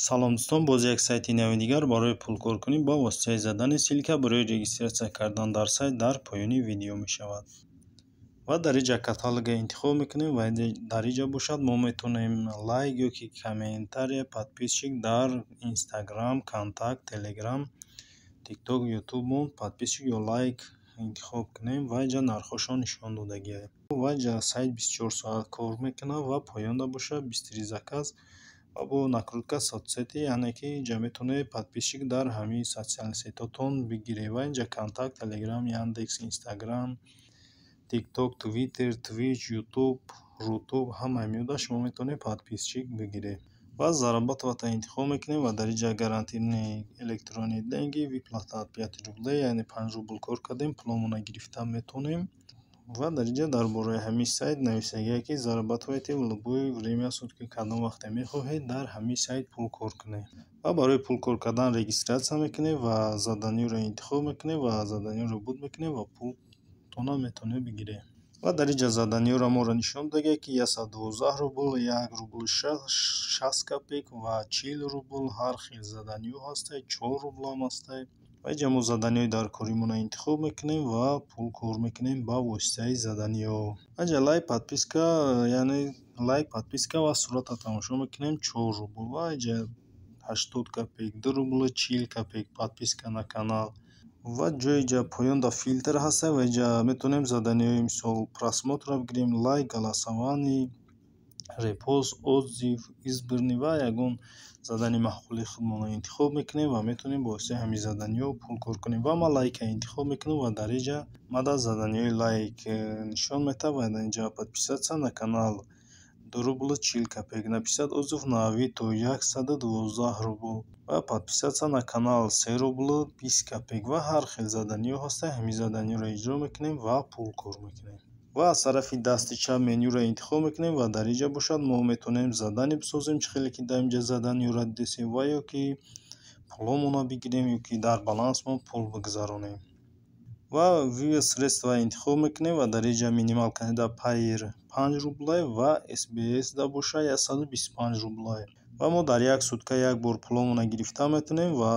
Салом, дӯстон! Боз як сайти нави дигар барои пулкоркунӣ ба воситаи задани ссылка. Барои регистрация кардан дар сайт дар поёни видео мешавад ва дар инҷа каталога интихоб мекунем ва дар инҷа бошад, мо метавонем лайк ё ки комментария, подписчик дар Инстаграм, Контакт, Телеграм, Тикток, Ютубмон подписчик ё лайк интихоб кунем ва инҷа нархҳошон нишон додагианд. Ва инҷа сайт 24 соат кор мекунад ва поёнда бошад, быстрый заказ ва бо накрутка соцсети, яъне ки инҷа метавонед подписчик дар ҳамин социальный сетьотон бигиред. Ва инҷа Контакт, Телеграм, Яндекс, Инстаграм, Тикток, Твиттер, Твич, Ютуб, Рутуб, ҳамаи меода шумо метавонед подписчик бигиред. Ва зарабатывать интихоб мекунем ва дар инҷа гарантированные электронные деньги, выплата от 5 рублей, яъне 5 рубл кор кардем, пуломонро гирифта метавонем. Ва дар инҷа дар бораи ҳамин сайт нависагие, ки зарабатывайте в любое время сутки, кадом вақте мехоҳед, дар ҳамин сайт пул кор кунед. Ва барои пул кор кардан регистрация мекунед ва заданиёро интихоб мекунед ва заданиёро буд мекунед ва пултонро метавонед бигиред. Ва дар инҷа заданиёро моро нишон додагие, ки 112 рубл, 1 рубли 60 копеек ва 40 рубл, ҳар хел заданиё ҳастад, 4 рублам ҳастад. Ва инҷа мо заданиёи даркоримонро интихоб мекунем ва пул кор мекунем ба воситаи заданиё. Инҷа лайк, подписка, яъне лайк, подписка ва суратро тамошо мекунем, 4 рубл ва инҷа 80 копеек, 2 рублу 40 копеек подписка на канал. Ва ҷои инҷа поёнда фильтр ҳастад ва инҷа метавонем заданиёи, мисол, просмотрро бигирем, лайк, голосование, репост, отзыв, избранный ва ягон задани маъқули худмонро интихоб мекунем ва метавонем бо воситаи ҳамин заданиҳо пул кор кунем. Ва ман лайка интихоб мекунам ва дар инҷа мада заданиҳои лайк нишон медиҳад. Ва дар инҷа подписаться на канал 2 рубли 40 копеек, написать отзыв на Авито 112 рубл ва подписаться на канал 3 рубли 20 копеек ва ҳар хел заданиҳо ҳастанд. Ҳамин заданиҳоро иҷро мекунем ва пул кор мекунем. Ва аз тарафи дасти чап менюро интихоб мекунем ва дар инҷа бошад, мо метавонем задание бисозем, чӣ хеле ки дар инҷа заданиҳоро дидесем, ва ё ки пуломонро бигирем, ё ки дар балансмон пул бигзаронем. Ва вывод средства интихоб мекунем ва дар инҷа минималка да Пайер 5 рублай ва СБС да бошад, 125 рублай. Ва мо дар як сутка як бор пуломонро гирифта метавонем. Ва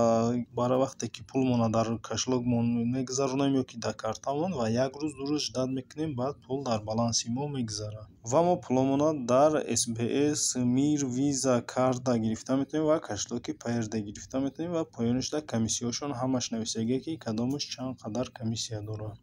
барои вақте ки пулмонро дар кошелёкмон мегузаронем ё ки дар картамон ва як рӯз, 2 рӯз ждать мекунем, баъд пул дар баланси мо мегузарад. Ва мо пуломонро дар СБС, Мир, Виза карта гирифта метавонем ва кошелёки Пайерда гирифта метавонем. Ва поёнашда комиссияҳошон ҳамаш нависагие, ки кадомаш чанд қадар комиссия дорад.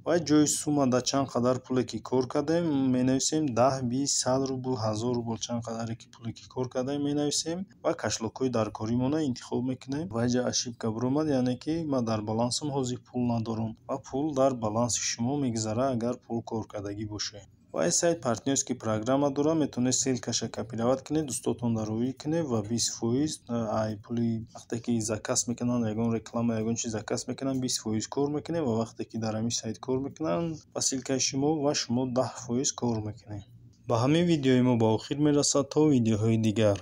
Ва ҷои сумма дар чанд қадар пуле ки кор кардем менависем: 10, 20, 100 рубл, 1000 рубл, чанд қадаре ки пуле ки кор кардем менависем ва кошелёкҳои даркоримонро интихоб мекунем. Ва инҷа ошибка баромад, яъне ки ман дар балансам ҳозир пул надорам. Ва пул дар баланси шумо мегузарад, агар пул коркардагӣ бошед. Ва ин сайт партнёрский программа дорад, метавонед ссылкаша копировать кунед, дӯстотонро роӣ кунед ва 20% ай пули вақте ки заказ мекунанд, ягон реклама, ягон чиз заказ мекунанд, 20% кор мекунед. Ва вақте ки дар ҳамин сайт кор мекунанд ба ссылкаи шумо ва шумо 10% кор мекунед. Ба ҳамин видеои мо ба охир мерасад. То видеоҳои дигар.